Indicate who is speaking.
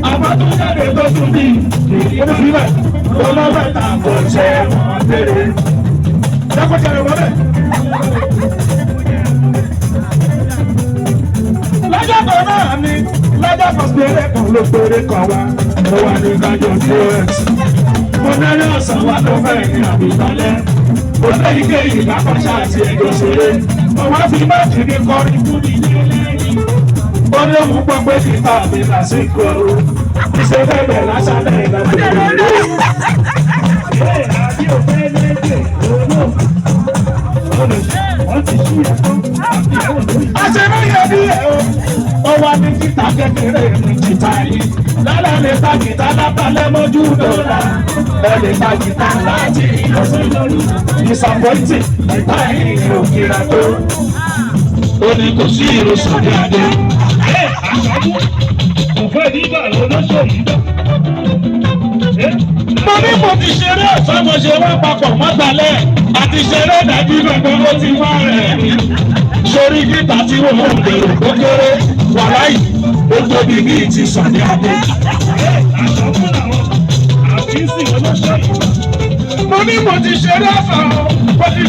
Speaker 1: Àmọ́ tó jáde tó tún bí ìdílé olówó ta kò ṣe wọ́n bèrè. Dákọ̀jà rẹ̀ wọlé. Lọ́jọ́ kan náà ni lọ́jọ́ kan péré kan ló péré kan wá. Mo wà ní kájọ POS. Mo náírà ọ̀sán wá ló fẹ́ ní àbíkálẹ̀. Mo lé ike ìgbàkọ̀ṣà àti ẹ̀jọ̀ ṣeré. Mo wá fi máàkì ní kọrin fún mi ní lẹ́yìn. Ó ní òun gbọ́ pé kíkà mi lásìkò. Ìṣe bẹ̀rẹ̀ lásàlẹ̀ ìlànà ìlú. Àṣemáyé bí ẹ̀ o, ó wá ní títà kékeré ní jìtá yìí. Lálẹ́ lè ta jìtá lábálẹ̀ mọ́jú dọ́là. Ẹ lè ta jìtá láti ìlọsí lórí. Disappointing, jìtá yìí ò kíra tó. Ó ní kò sí ìrọsùn ní adé. Mo ní mo ti ṣeré ọ̀sán, mo ṣe wá papọ̀ mọ́gbàlẹ̀ àti ṣeré ìdájú gbọ̀ngàn ó ti wá rẹ̀ mí. Sórí gíta tí wọ́n ń gbèrò ó kéré wàláì ó tóbi bíi ti Sàní Adé. Mo ní mo ti ṣeré ọ̀sán, mo ti